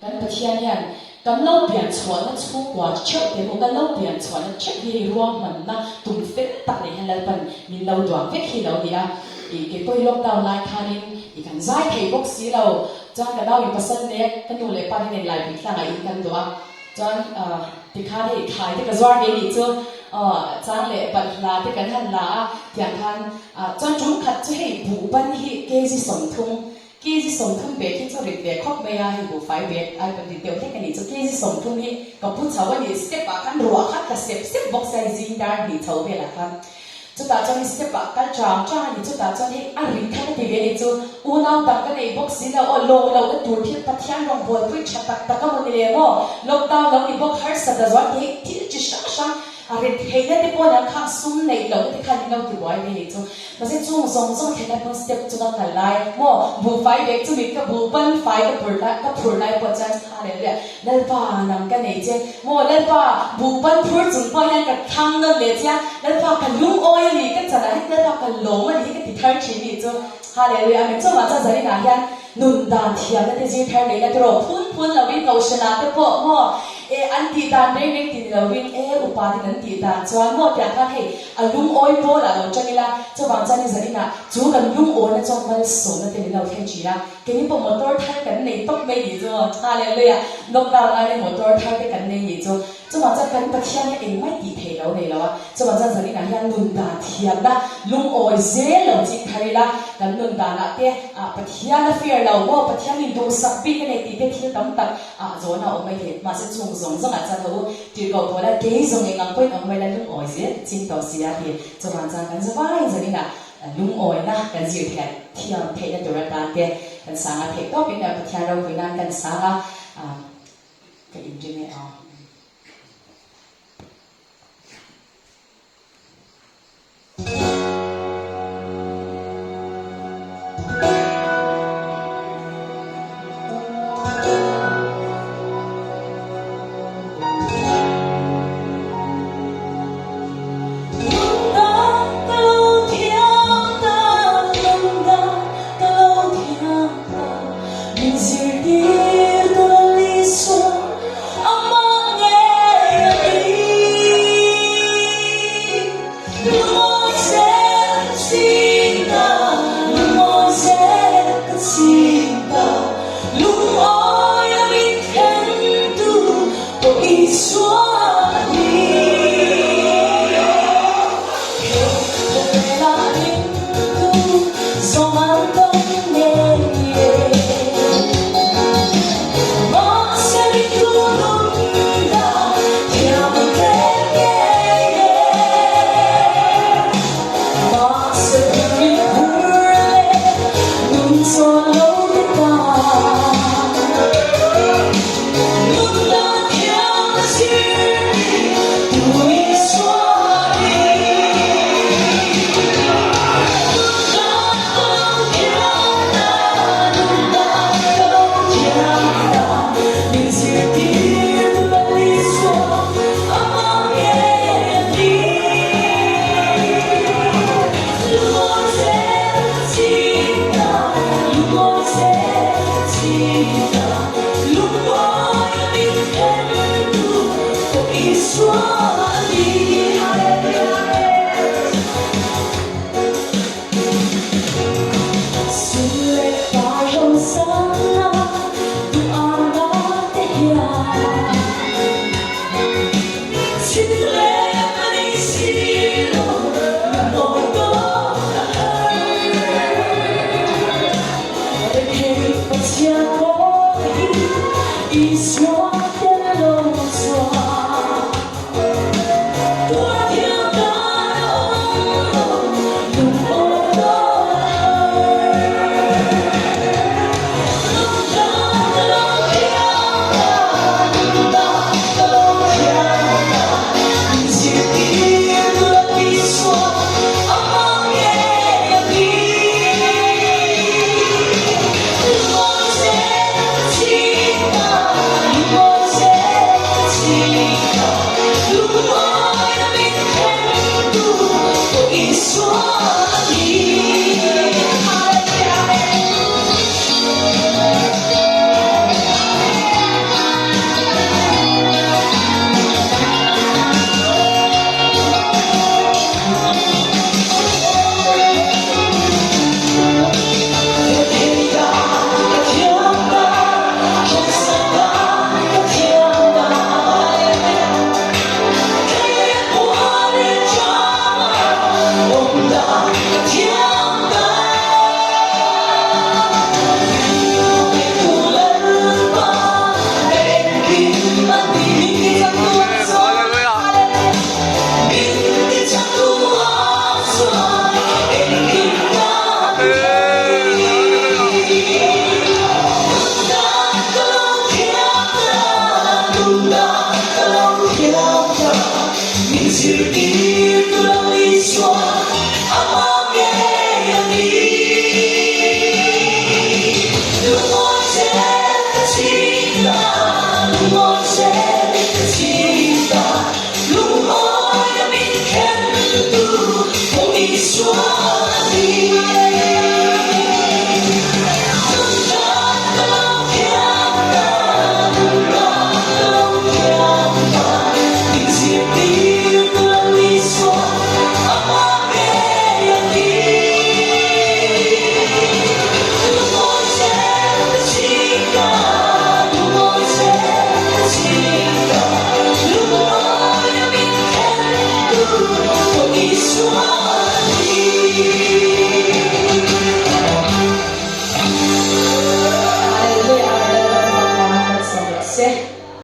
Kan Pathian hian kan lo pian chhuahna chhungkua theuh te pawh kan lo pian chhuahna theuh hi hei ruahmanna tum fel tak nei hian Lalpan min lo duang vek hi lo ni a. Ih kei pawh hi lockdown lai khanin ih kan zai thei bawk si lo. Chuan ka nau in pasal nek ka nu leh pa te nen Laipui tlangah in kan duh a. Chuan tikhan hei thlai te ka zuar ve nih chu chang leh balhla te kan han la a tiang khan chuan tum khat chu hei buhban hi kg 30 kg 30 bag hi chu rit ve khawp mai a, hei buhfai bag ai pawn rit deuh hlek a nih chu kg 30 hi ka pu chho a ni step ah khan ruah kha tla sep sep bawk sia hei zing dar hnih chho velah khan. Chutah chuan i step ah kal chang chang a ni, chutah chuan hei a rit kha ka ti ve a ni chu unau dang ka nei bawk si lo aw, lawm lo na tur thil Pathian rawngbawlpui tha tak tak a maw ni le maw, lockdown lo ni bawk harsa ta zual ti hei thil chi hrang hrang a rit theihna te pawh nen khang sum neih loh na te khan min lo ti buai ve a ni chu. Mahse chung zawng zawng thlen lai pawn step chunga kal lai maw buhfai bag chu mit ka buh ban fai ka pur lai ka phur lai pawh chuan Hallelujah Lalpa nang ka nei che maw Lalpa buh ban phur chung pawh hian ka thlang nawn leh che a Lalpa ka lungawi a ni ka chanah hian Lalpa ka lawm a ni hi ka ti thar thin ni chu Hallelujah Amen chuvang chuan zaninah hian nun dan thiamna te zir thar neihna te rawh phun phun lovin kohhranah te pawh maw e an tih dan reng reng ti ni lovin e upa ten an tih dan chuan maw tiang khan hei A lungawi pawl ah lo tang ila, chuvang chuan i zan inah chu kan lungawina chuan malsawmna te min lo thleng thin a, keini pawh motor thar kan nei tawp mai nih chu Hallelujah, lockdown laia motor thar te kan nei nih chu, chuvang chuan kan Pathian hian engmah tih theih lo nei lo a, chuvang chuan zan inah hian nun dan thiamna lungawi zel lo ching thar ila, kan nun danah te ah Pathian a fair lo maw, Pathian in duhsak bik a nei tih te thil tam tak ah zawhna a awm mai thei, mahse chung zawng zawngah chuan ho u. Tih koh pawh la kei zawng eng ang pawhin awm mai la lungawi zel ching tawh si a ti. Chuvan chuan kan zavai zaninah lungawina kan zir theih thiam theihna tur atan te kan sang a theih tawpin Pathian ropui nan kan sang a ka inring e aw. zirtir tu lo Isua amah ngei a ni. Lungawi zel ka ching ta, lungawi zel ka ching ta, lungawi a min khen tu Kawng Isua a ni. Lungrat ka lo thiam ta, lungrat ka lo thiam ta, min zirtir tu lo Isua amah ngei a ni. Lungawi zel ka ching ta, lungawi zel ka ching ta, lungawi a min khen tu Kawng Isua.